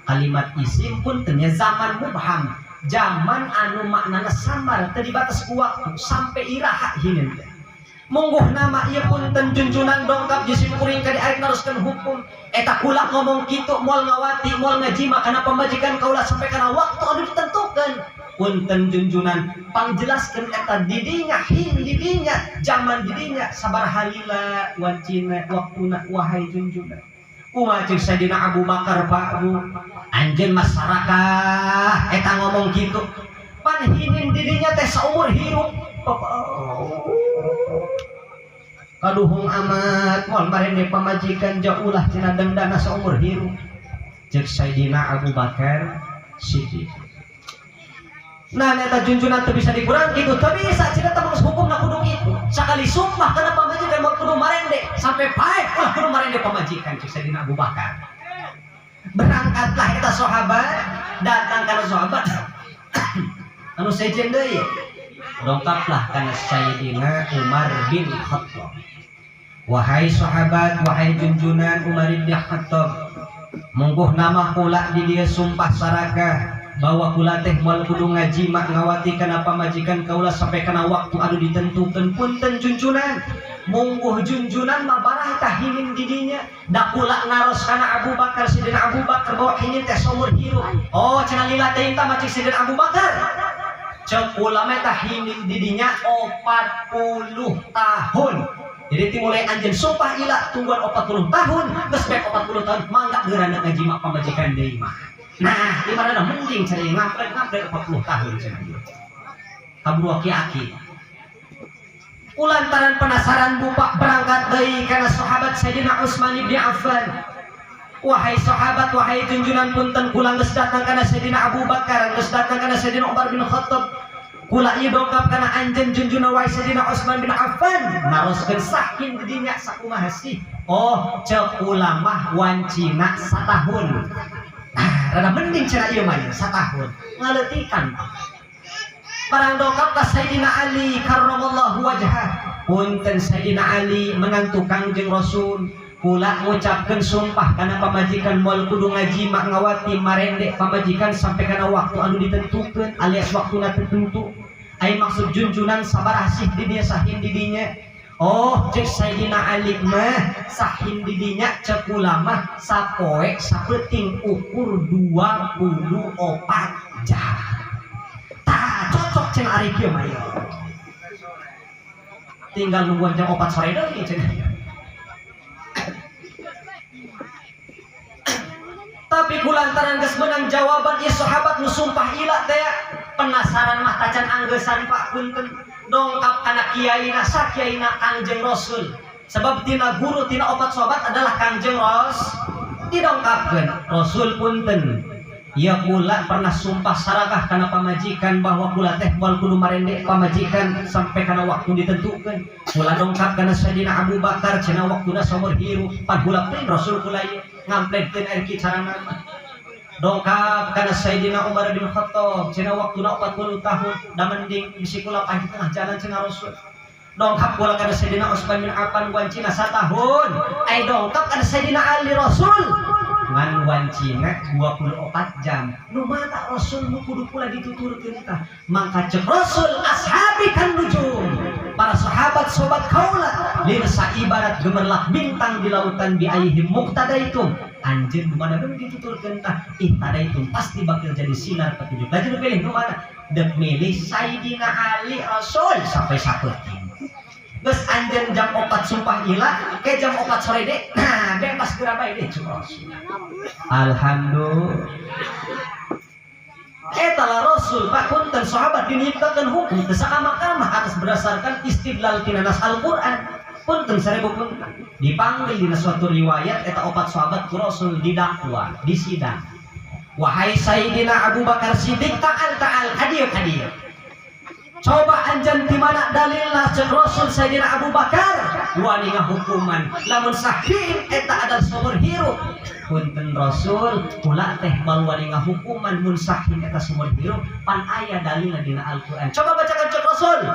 Kalimat isim pun nya zaman mubham, zaman anu maknana samar, teu dibatas ku waktu, sampai iraha hinin teh. Mungguh nama ieu punten junjunan dongkap jisim kuring ka diarek naroskeun hukum eta kula ngomong kitu moal ngawati, moal ngajima kana pamajikan kaula sampai kana waktu anu ditentukeun. Punten junjunan, pangjelaskeun eta didinya hin, didinya zaman, didinya sabaraha lila wancina waktuna, wahai junjunan? Kumaha cek Sayyidina Abu Bakar, Pak, Bu? Anjeun masyarakat eta ngomong kitu, pan hinin didinya teh saumur hirup. Kaduhung amat moal marene pamajikan, jaulah tina dendana saumur hirup, cek Sayyidina Abu Bakar Siddiq. Nah, eta junjunan teu bisa dikurang gitu, teu bisa cenah teh hukumna kudu kitu. Sakali sumpah kana pamajikan mah kudu marende sampai paeh, ulah kudu marende pamajikan, cek Sayyidina Abu Bakar. Berangkatlah eta sahabat. Datang kana sahabat anu sejen deui, dongkaplah kana Sayyidina Umar bin Khattab. Wahai sahabat, wahai junjunan Umar bin Khattab, mungguh nama kula di dieu sumpah sarakah bahwa kula teh moal kudu ngajima ngawati kana pamajikan kaula sampai kana waktu anu ditentukan. Punten junjunan, mungguh junjunan mah barah tah hinin didinya? Da kula naros kana Abu Bakar, Sidina Abu Bakar, bahwa hinin teh saumur hirup. Oh, cenah, lila teh mah cek Sidina Abu Bakar. Cek kula mah tah hinin didinya 40 tahun. Jadi ti mulai anjeun sumpah ila tungguan 40 tahun, geus bae 40 tahun mangga geurana ngajima pamajikan deui mah. Nah, di mana mending cari ngampret ngampret 40 tahun cenah ieu. Kaburu aki-aki. Kulantaran penasaran, bupak berangkat deui kana sahabat Sayyidina Utsman bin Affan. Wahai sahabat, wahai junjunan, punten, kula geus datang kana Sayyidina Abu Bakar, geus datang kana Sayyidina Umar bin Khattab. Kula ieu dongkap kana anjeun junjunan, wahai Sayyidina Utsman bin Affan, naroskeun sahin didinya sakumaha sih? Oh, cek kula mah wancina satahun. Nah, rada mending cenah ieu mah satahun. Ngaleutikan. Barang dongkap ka Sayyidina Ali karramallahu wajhah. Punten Sayyidina Ali, menantu Kangjeng Rasul. Kula ngucapkeun sumpah kana pamajikan moal kudu ngajima ngawati marende pamajikan sampai kana waktu anu ditentukeun alias waktuna tertentu. Ai maksud junjunan sabaraha sih di dinya sahin di dinya? Oh, cek Sayyidina Ali mah sahin di dinya cek kula mah sapoe sapeuting ukur 24 jam. Tah, cocok cenah ari kieu mah ieu. Tinggal nungguan jam 4 sore deui cenah. Tapi kulantaran geus menang jawaban ieu sahabat nu sumpah ila teh, penasaran mah tacan anggesan, Pak, punten, dongkap kana kiaina, sakiaina Kangjeng Rasul, sebab tina guru tina opat sahabat adalah Kangjeng Ros. Didongkapkeun Rasul, punten ya, kula pernah sumpah sarakah kana pamajikan bahwa kula teh moal kudu marende pamajikan sampai kana waktu ditentukan. Kula dongkap kana Sayyidina Abu Bakar, cenah waktuna saumur hirup. Pan kula pun Rasul, kula ieu ngampletkeun ari kieu carana mah. Dongkap kana Sayyidina Umar bin Khattab, cenah waktuna 40 tahun, da mending bisi kula pahit tengah jalan cenah Rasul. Dongkap kula kana Sayyidina Utsman bin Affan, wancina satahun. Ai dongkap kana Sayyidina Ali, Rasul ngan wancina 24 jam. Nu mana Rasul nu kudu pula dituturkeun tah? Mangka cek Rasul, ashabi kan nujum, para sahabat sobat kaula lirsa ibarat gemerlap bintang di lautan. Bi ayyihim muqtadaitum, anjeun nu mana nu dituturkeun tah, ihtadaitum, pasti bakal jadi sinar petunjuk. Laju nu pilih nu mana? Dek milih Sayyidina Ali, Rasul, sampai sapeuting. Geus anjeun jam 4 sumpah ila ke jam 4 sore deh, nah bebas geura bae deh cuk Rasul. Alhamdulillah. Eta lah Rasul, Pak, punten, sahabat dinyiptakeun hukum teu sakamah-kamah atas berdasarkan istidlal tina nas Al-Qur'an. Punten seribu punten. Dipanggil dina suatu riwayat eta opat sahabat ku Rasul didakwa, disidang. Wahai Sayyidina Abu Bakar Siddiq, ta'al ta'al, kadieu kadieu. Coba anjan di mana dalilna? Cek Rasul, Sayyidina Abu Bakar wani ngahukuman lamun sahih eta adalah sumur hirup? Punten Rasul, kula teh moal wani ngahukuman mun sahih eta sumur hirup, pan aya dalilna dina Al-Qur'an. Coba bacakan cek Rasul.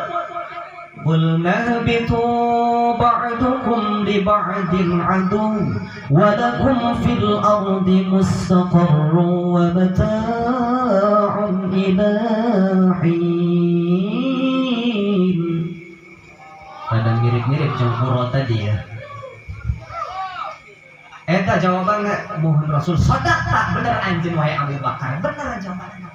قلنا اهبطوا بعضكم لبعض عدو ولكم في الأرض مستقر ومتاع إلى حين. Pada mirip-mirip jeung Qura tadi ya. Eta jawabannya mohon Rasul, tak bener anjeun wahai Abu Bakar, bener jawabannya.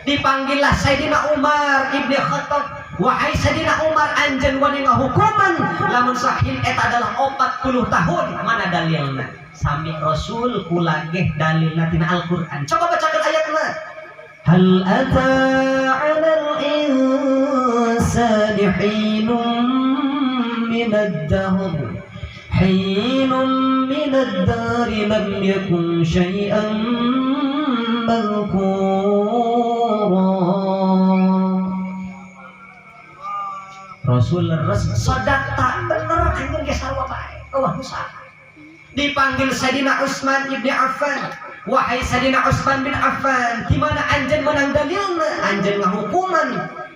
Dipanggillah Sayyidina Umar ibni Khattab. Wahai Sayyidina Umar, anjeun wani ngahukuman lamun sahih eta adalah 40 tahun, mana dalilna? Sami Rasul, kula geh dalilna tina Al-Qur'an. Coba bacakan ayatna. Hal ata 'alal insani hinun minad dahr hinun minad dari lam yakun syai'an madhkura. Rasul leres, tak bener anjeun ge sarua bae, eueuh nu salah. Dipanggil Sayyidina Utsman ibni Affan. Wahai Sayyidina Utsman bin Affan, di mana anjeun menang dalilna? Anjeun ngahukuman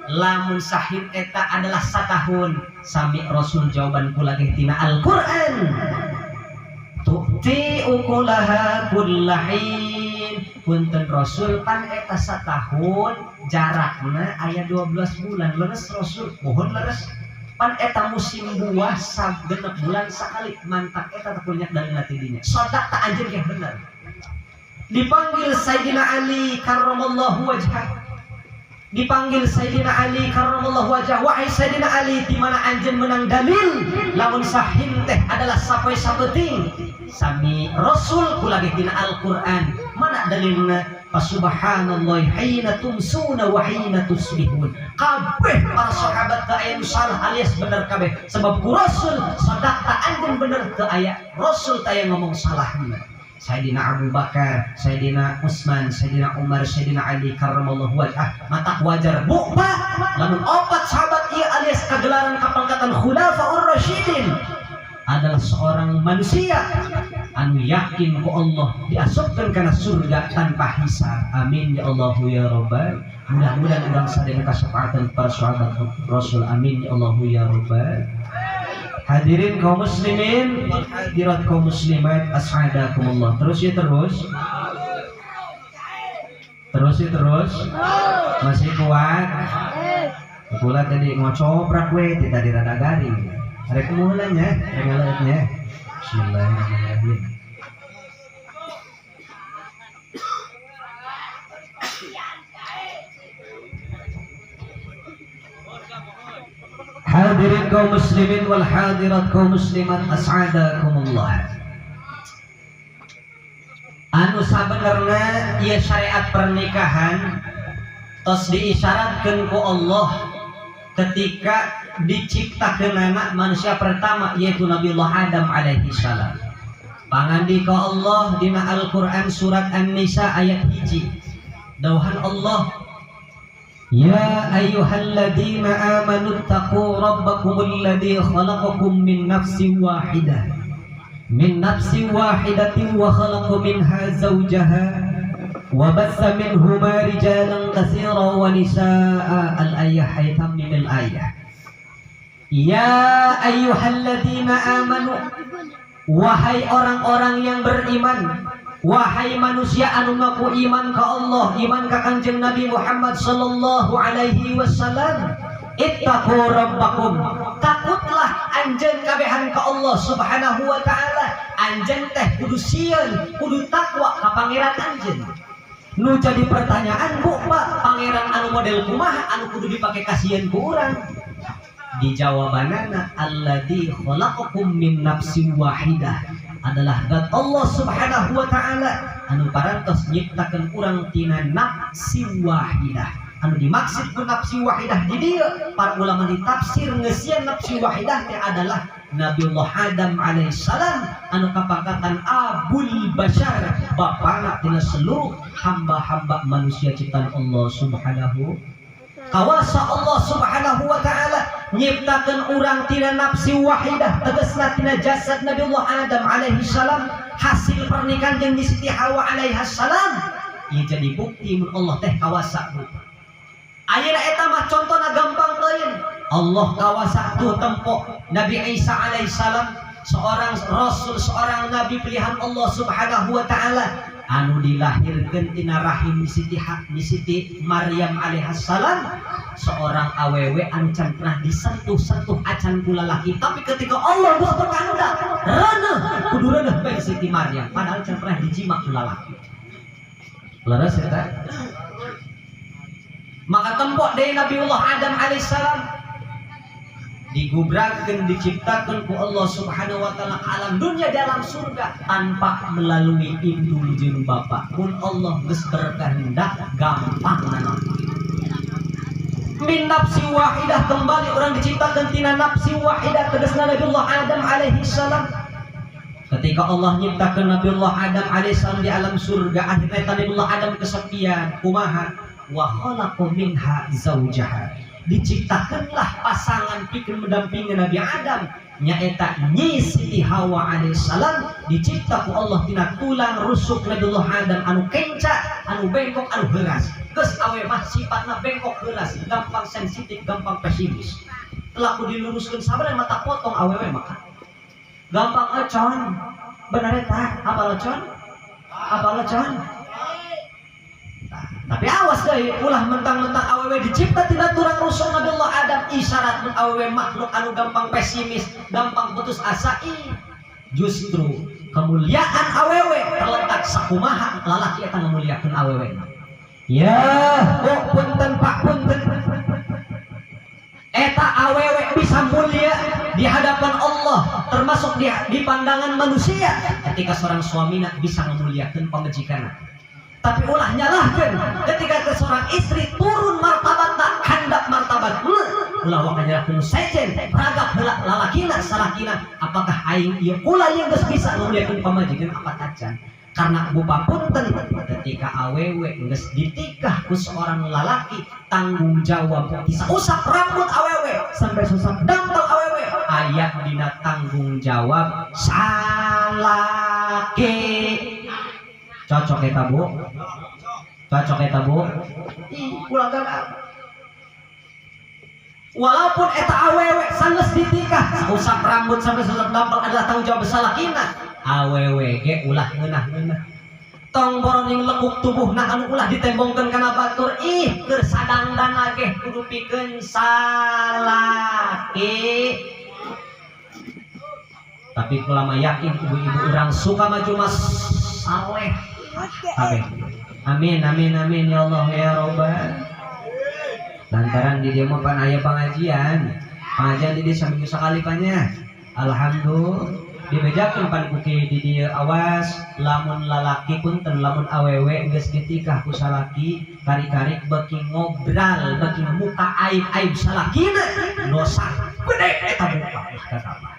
lamun sahin eta adalah satahun. Sami Rasul jawaban kula ge tina Al-Qur'an. Tu'ti ukulaha kullahin. Punten Rasul, pan eta satahun jarakna aya 12 bulan. Leres Rasul, mohon leres, pan eta musim buah 6 bulan sekali, mantak eta teu punya dalil tidinya. Sodak tak anjeun ge bener. Dipanggil Sayyidina Ali karramallahu wajhah, dipanggil Sayyidina Ali karramallahu wajhah. Wahai Sayyidina Ali, di mana anjeun menang dalil lamun sahin teh adalah sapoe sapeting? Sami Rasul, kula ge dina Al-Qur'an. Mana dalilna? Fasubhanallah hina tumsuna wa hina tusbihun. Kabeh para sahabat teu aya nu salah alias bener kabeh, sebab ku Rasul sadaqta, anjeun bener, teu aya Rasul teu aya ngomong salahna. Sayyidina Abu Bakar, Sayyidina Utsman, Sayyidina Umar, Sayyidina Ali karramallahu wajhah. Mata wajar, Bu, Pak, lamun opat sahabat ieu alias kagelaran kapangkatan Khulafaur Rasyidin adalah seorang manusia anu yakin ku Allah diasupkan kana surga tanpa hisab. Amin ya Allahu ya Rabbal. Mudah-mudahan urang sadaya kasyafaatan para sahabat Rasul. Amin ya Allahu ya Rabbal. Hadirin kaum muslimin, hadirat kaum muslimat, as'adakumullah. Terus ya terus. Terus ya terus. Masih kuat. Kula tadi ngocoprak we ti tadi rada garing. Rek mulanya, rek ngaleutnya. Bismillahirrahmanirrahim. Hadirin kaum muslimin wal hadirat kaum muslimat, as'adakumullah. Anu sabenerna ieu syariat pernikahan tos diisyaratkeun ku Allah ketika diciptakeun anak manusia pertama, yaitu Nabiullah Adam alaihi salam. Pangandika Allah dina Al-Qur'an surat An-Nisa ayat 1. Dawuhan Allah, Ya ayyuhalladzina amanu taqu rabbakumul ladzi khalaqakum min nafsin wahidah min nafsin wahidatin wa khalaqa minha zawjaha wa batha minhuma rijalan katsiran wa nisaa. Al-ayah haytam min al-ayah. Ya ayyuhalladzina amanu, wahai orang-orang yang beriman, wahai manusia anu ngaku iman ka Allah, iman ka Kanjeng Nabi Muhammad sallallahu alaihi wasallam, ittaqu rabbakum, takutlah anjeun kabehan ka Allah Subhanahu wa taala. Anjeun teh kudu sieun, kudu takwa ka pangeran anjeun. Nu jadi pertanyaan, Bu, Pak, pangeran anu model kumaha anu kudu dipake kasieun ku urang? Di jawabanana, alladzi khalaqakum min nafsin wahidah adalah zat Allah Subhanahu wa taala anu parantos nyiptakeun urang tina nafsi wahidah. Anu dimaksud ku nafsi wahidah di dieu, para ulama ditafsir ngeusian nafsi wahidah teh adalah Nabiullah Adam alaihissalam anu kapangkatan Abul Bashar, bapana tina seluruh hamba-hamba manusia ciptaan Allah Subhanahu. Kawasa Allah Subhanahu wa taala nyiptakeun urang tina nafsi wahidah, tegasna tina jasad Nabiullah Adam alaihi salam hasil pernikahan jeung Siti Hawa alaihi salam. Ieu jadi bukti mun Allah teh kawasa. Ayeuna eta mah contohna gampang teuing Allah kawasa tuh tempo Nabi Isa alaihi salam, seorang rasul, seorang nabi pilihan Allah Subhanahu wa taala anu dilahirkeun tina rahim Siti Maryam alaihissalam, seorang awewe anu can pernah disentuh-sentuh acan ku lalaki. Tapi ketika Allah geus berkehendak, reuneuh kudu reuneuh bae Siti Maryam, padahal can pernah dijima ku lalaki. Leres eta? Maka tempok dari Nabiullah Adam alaihissalam digubrakeun, diciptakan ku Allah Subhanahu wa taala ke alam dunia dalam surga tanpa melalui indung jeung bapak pun. Allah geus berkehendak gampang nanaon. Min nafsi wahidah, kembali orang diciptakan tina nafsi wahidah, tegasna Nabiullah Adam alaihi salam. Ketika Allah nyiptakan Nabiullah Adam alaihi salam di alam surga, akhirnya Nabiullah Adam kesepian. Kumaha? Wa khalaqa minha zaujaha. Diciptakanlah pasangan pikeun mendampingi Nabi Adam, nyaeta Nyi Siti Hawa alaihissalam, dicipta ku Allah tina tulang rusuk Nabiullah Adam anu kenca, anu bengkok, anu heuras. Geus awewe mah sifatna bengkok, heuras, gampang sensitif, gampang pesimis. Telah ku diluruskeun sabar mata potong awewe maka gampang econ. Bener eta? Apa lecon? Apa lecon? Tapi awas deh, ulah mentang-mentang awewe dicipta tina tulang rusuk Nabiullah Adam, isyarat mun awewe makhluk anu gampang pesimis, gampang putus asa. Ih, justru kemuliaan awewe terletak sakumaha lalaki eta ngamuliakeun awewe. Ya, oh punten, Pak, punten. Eta awewe bisa mulia di hadapan Allah, termasuk di pandangan manusia, ketika seorang suami bisa memuliakan pamajikanna. Tapi ulah nyalahkan ketika ke seorang istri turun martabat, tak handap martabat, ulah waka nyalahkeun sejen, ragap heula lalakina, salakina, apakah aing ieu kula yang geus bisa memuliakeun pamajikan apa tacan. Karena bupa punten, ketika awewe geus ditikah ku seorang lalaki, tanggung jawab bisa usap rambut awewe sampai susap dampal awewe aya dina tanggung jawab salaki. Cocok eta, Bu? Cocok eta, Bu? Ih, ulah gagal. Walaupun eta awewe sanggeus ditikah, usap rambut sampai susap dampal adalah tanggung jawab salakina, awewe ge ulah ngeunah-ngeunah. Tong boroning lekuk tubuhna anu ulah ditembongkeun kana batur. Ih, keur sadangdana ge kudu pikeun salaki. Tapi kula mah yakin ibu-ibu urang suka maju mas saleh kabeh. Amin, amin, amin, ya Allah ya Robbal. Lantaran di dieu mah pan aya pengajian, pengajian di dieu saminggu sakali panya. Alhamdulillah dibejakeun pan ku kiai di dieu, awas lamun lalaki, punten, lamun awewe geus ditikah ku salaki, kari-kari beki ngobral, beki muka aib-aib salakina, dosa gede eta, buka kata apa.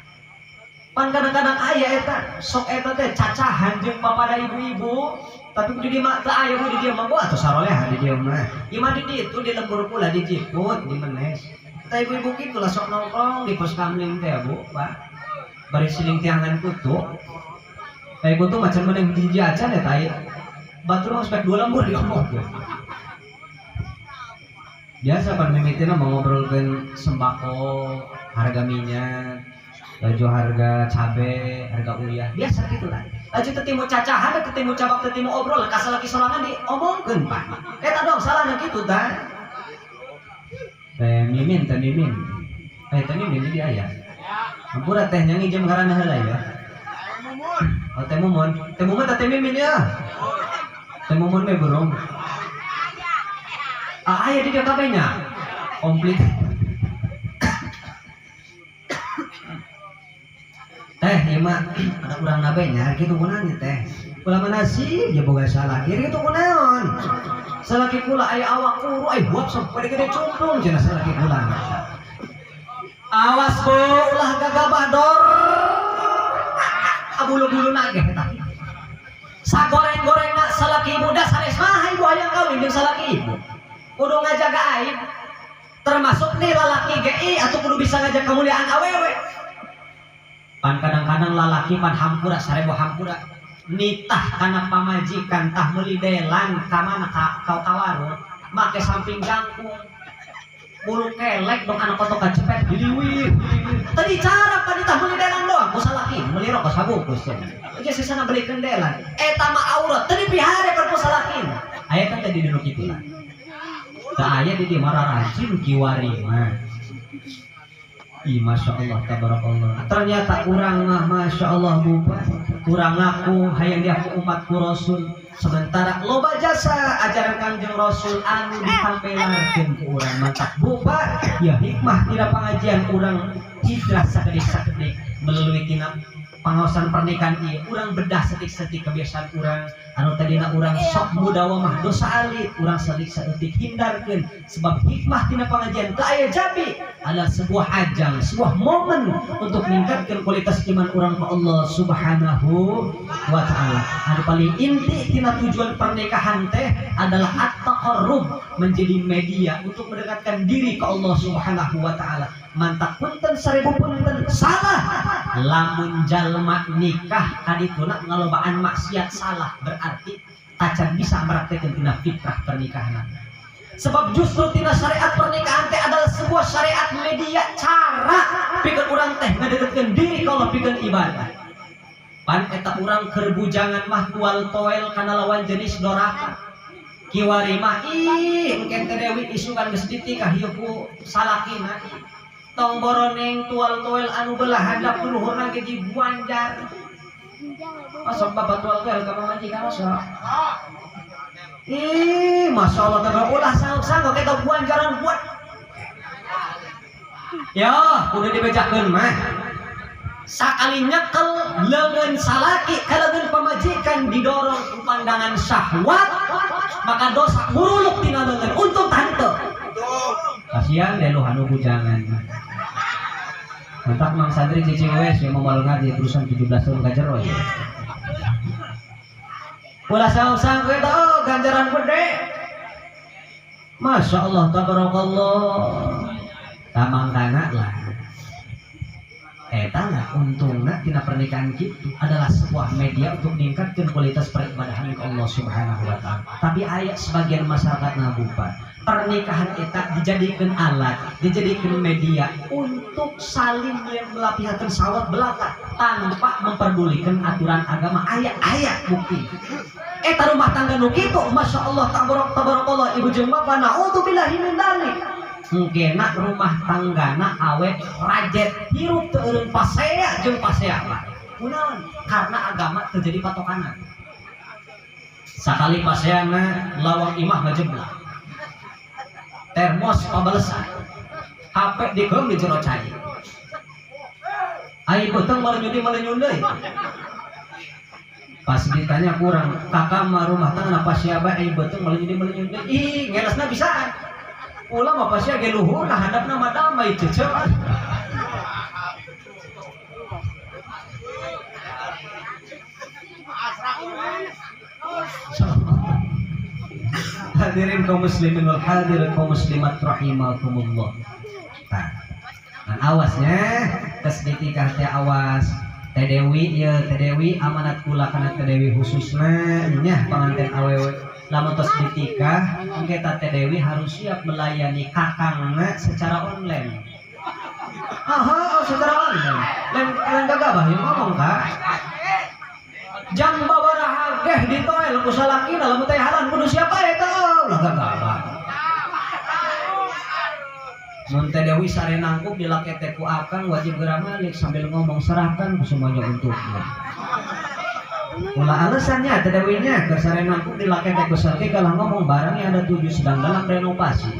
Pan kadang-kadang aya eta sok eta teh cacahan jeung papada ibu-ibu, tapi di dieu mah teu aya, Bu. Di dieu mah, Bu, atuh sarolehan di dieu mah. Ieu mah di ditu di lembur pula, di jiput, di Menes. Eta ibu-ibu kitu lah sok nongkrong di pos kamling teh, Bu, Pak, bari siling tiangan kutu. Kayak kutu macam mana yang hiji acan ya tai. Batur mah spek dua lembur diomongkeun. Biasa pan mimitina mau ngobrolkeun sembako, harga minyak, laju harga cabe, harga uyah, biasa gitu lah. Laju tetimu cacahan, tetimu cabak, tetimu obrol, kasalaki sorangan diomongkeun, Pak. Eta dong salahnya gitu ta. Teh Mimin, Teh Mimin. Eh, Teh Mimin jadi aya. Hampura teh, nyanyi jam ngaranna heula ya. Oh, Teh Mumun. Teh Mumun, Teh Mimin ya. Teh Mumun me burung. Ah, aya di dieu kabehnya. Komplit. Teh, ieu mah ada urang nabenya kitu kunaon teh. Kula mah nasib ya boga salaki kitu kunaon. Salaki kula aya awak kuru, aya huap sampai gede cumplung cenah salaki kula. Awas Bu, ulah gagabah dor. Abulu-bulu nage eta. Sagoreng-gorengna salaki ibu da sanes mah ibu hayang kawin jeung salaki ibu. Kudu ngajaga aib. Termasuk nih lalaki ge atau kudu bisa ngajak kemuliaan awewe. Pan kadang-kadang lalaki pan hampura sarebu hampura nitah kana pamajikan, tah meuli delan ka mana, ka ka warung make samping jangkung, bulu kelek dong, anak kotok kacepet diliwir. Tadi cara pan nitah meuli delan doang ku salaki, meuli rokok sabungkus cenah. Aja sesana belikeun delan, eta mah aurat teu dipihare pan ku salaki. Aya kan tadi dinu kitu lah. Teu aya di dieu mah, rajin kiwari mah. Ih, Masya Allah, tabarakallah. Ternyata urang mah, Masya Allah, bupa. Kurang ngaku, hayang diaku umatku Rasul. Sementara loba jasa ajaran Kangjeng Rasul anu ditampelarkeun ku urang mantap. Bupa, ya hikmah tidak pengajian urang hijrah sakedik-sakedik melalui tina Pangaosan pernikahan ieu urang bedah setik-setik kebiasaan urang anu tadina urang sok mudawamah dosa alit urang selik saeutik hindarkeun sebab hikmah tina pengajian teu aya jabi adalah sebuah ajang, sebuah momen untuk meningkatkan kualitas iman urang ke Allah Subhanahu wa taala. Anu paling inti tina tujuan pernikahan teh adalah at-taqarrub, menjadi media untuk mendekatkan diri ke Allah Subhanahu wa taala. Mantak punten seribu punten salah lamun jalma nikah kadituna ngalobaan maksiat salah, berarti tacan bisa meraktekeun tina fitrah pernikahan. Sebab justru tina syariat pernikahan teh adalah sebuah syariat media cara pikeun urang teh ngedeketkeun diri ka Allah pikeun ibadah. Pan eta urang keur bujangan mah tual toel kana lawan jenis doraka. Kiwari mah ih engke teh Dewi isukan geus ditikah ieu ku salakina. Tong boroneng tual toel anu belah handap luhurna ge dibuanjar. Masuk bapak tual toel ka pamajikan masuk. Ih, masya Allah, tabaraka ulah sanggup-sanggup kita buanjaran buat. Ya, kudu dibejakeun mah. Sakali nyekel leungeun salaki ka leungeun pamajikan didorong ku pandangan syahwat, maka dosa muruluk tina leungeun. Untung tante. Kasihan deh lu anu bujangan. Mantak Mang Sandri cicing wes yang mau ngaji terusan 17 tahun ka jero ya. Ulah saung-saung eta oh ganjaran gede. Masya Allah tabarakallah. Tamangkana lah. Eta lah untungna tina pernikahan kitu adalah sebuah media untuk meningkatkan kualitas peribadahan ke Allah Subhanahu wa taala. Tapi aya sebagian masyarakat ngabupa pernikahan eta dijadikan alat, dijadikan media untuk saling melapihakan sawat belaka tanpa memperdulikan aturan agama. Aya-aya bukti. Eta rumah tangga nu kitu, masya Allah tabarakallah ibu jeung bapak naudzubillahi min dzalik. Mungkin rumah tanggana awet rajet hirup teu eureun pasea jeung pasea mah. Kunaon? Karena agama terjadi patokanan. Sakali paseana lawang imah ngajeblak. Termos pabalesan. HP dikeum di jero cai. Ai beuteung malenyun deui. Pas ditanya kurang, kakak mah rumah tangga apa siapa ai beuteung malenyun deui. Ih, ngelesna bisaan. Ulah mah pasti ge luhur nah handapna mah damai cece. Hadirin kaum muslimin wal hadirat kaum muslimat rahimakumullah. Nah, awasnya tes ditikah teh awas. Teh Dewi ieu Teh Dewi amanat kula kana Teh Dewi khususna nya panganten awewe. Lamun tos ditikah engke ta Teh Dewi harus siap melayani kakangna secara online. Aha, oh, secara online. Lain gagabah ieu ngomong ka. Jam babaraha geh ditoel ku salakina lamun teh halan kudu siapa eta ulah gagabah. Mun Teh Dewi sare nangkup dilakete ku akang wajib geura malik sambil ngomong serahkan semuanya untukmu. Ulah alasannya Teh Dewinya keur sare nangkup dilakete ku salaki kalah ngomong barangnya ada 7 sedang dalam renovasi.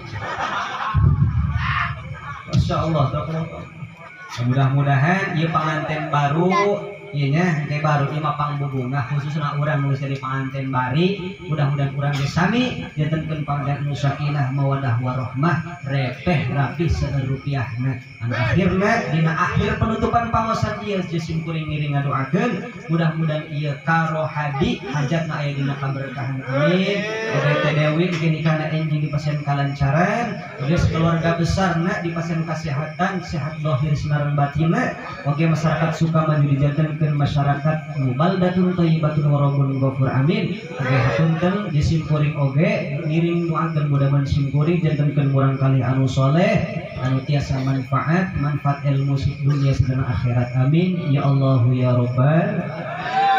Masya Allah, mudah-mudahan ieu panganten baru ieu nya engke baru ieu mah pangbubungah khususna urang nu jadi panganten bari, mudah-mudahan urang ge sami jantenkeun panganten nu sakinah mawadah warahmah repeh rapi seueur rupiahna. Anu akhirna dina akhir penutupan pangaosan ieu jeung simkuring ngiring ngadoakeun mudah-mudahan ieu karohadi hajatna aya dina kaberkahan amin. Oge Teh Dewi engke nikahna enjing di pasien kalancaran, oge keluarga besarna di pasien kasehatan sehat lahir sareng batinna, oge masyarakat Sukamaju dijantenkeun masyarakat nu baldatun thayyibatun wa rabbun ghafur amin. Oge hapunten di simkuring oge ngiring doakeun mudah-mudahan simkuring jantenkeun murang kali anu soleh anu tiasa manfaat manfaat ilmu dunia dan akhirat amin ya Allahu ya Rabbal.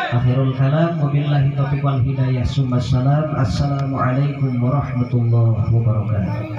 Akhirul kalam wabillahi taufiq wal hidayah summa salam. Assalamualaikum warahmatullahi wabarakatuh.